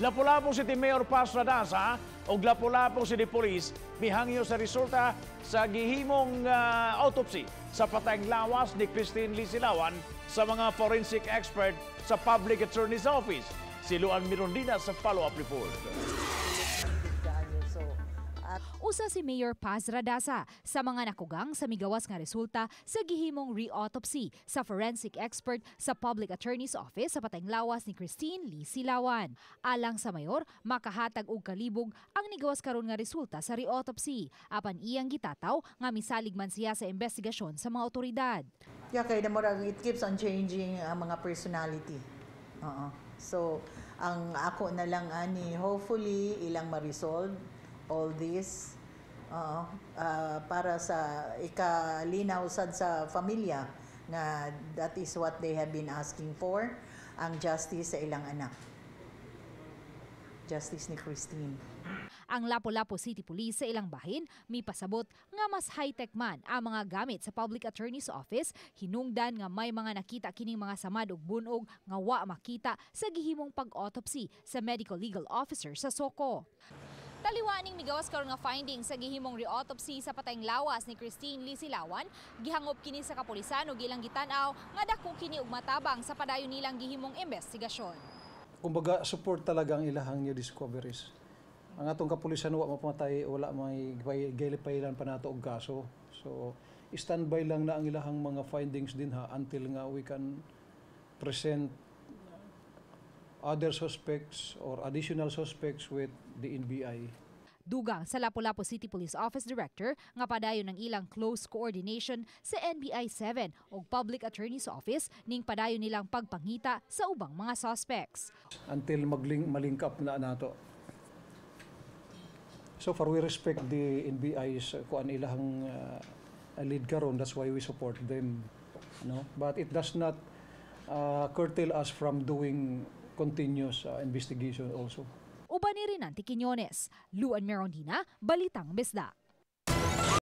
Lapu-Lapu City Mayor Paz Radaza ug Lapu-Lapu City Police mihangyo sa resulta sa gihimong autopsy sa patayng lawas ni Christine Lee Silawan sa mga forensic expert sa Public Attorney's Office. Si Luan Mirondina sa follow-up report. Usa si Mayor Paz Radaza sa mga nakugang sa migawas nga resulta sa gihimong re-autopsy sa forensic expert sa Public Attorney's Office sa patayng lawas ni Christine Lee Silawan. Alang sa mayor, makahatag og kalibog ang nigawas karon nga resulta sa re-autopsy, apan iyang gitataw nga misalig man siya sa investigasyon sa mga otoridad. Yeah, kay murag it keeps on changing ang mga personality. Oo. So, ang ako na lang ani, hopefully ilang ma-resolve all this. Oo. Para sa ikalinaw sad sa familia nga that is what they have been asking for, ang justice sa ilang anak. Justice ni Christine. Ang Lapu-Lapu City Police sa ilang bahin mipasabot nga mas high-tech man ang mga gamit sa Public Attorney's Office, hinungdan nga may mga nakita kining mga samad ug bunog nga wa makita sa gihimong pag-autopsy sa medical legal officer sa Soko. Taliwa ning migawas karon nga finding sa gihimong re-autopsy sa patayng lawas ni Christine Lee Silawan, gihangop kini sa kapulisan ug ilang gitan-aw nga dako kini og matabang sa padayon nilang gihimong investigasyon. Kumbaga support talaga ang ilahang new discoveries. Ang atong kapulisan wa mapamatay, wala may gilipailan pa nato og kaso. So standby lang na ang ilahang mga findings din ha until nga we can present other suspects or additional suspects with the NBI. Dugang sa Lapu-Lapu City Police Office Director nga padayon ng ilang close coordination sa NBI 7 ug Public Attorney's Office ning padayon nilang pagpangita sa ubang mga suspects. Until malink up na nato. So far we respect the NBI's kuan, ilahang lead karon, that's why we support them, no? But it does not curtail us from doing continuous investigation also. Uban ni Rinanti Quiñones, Luan Merondina, Balitang Bisdak.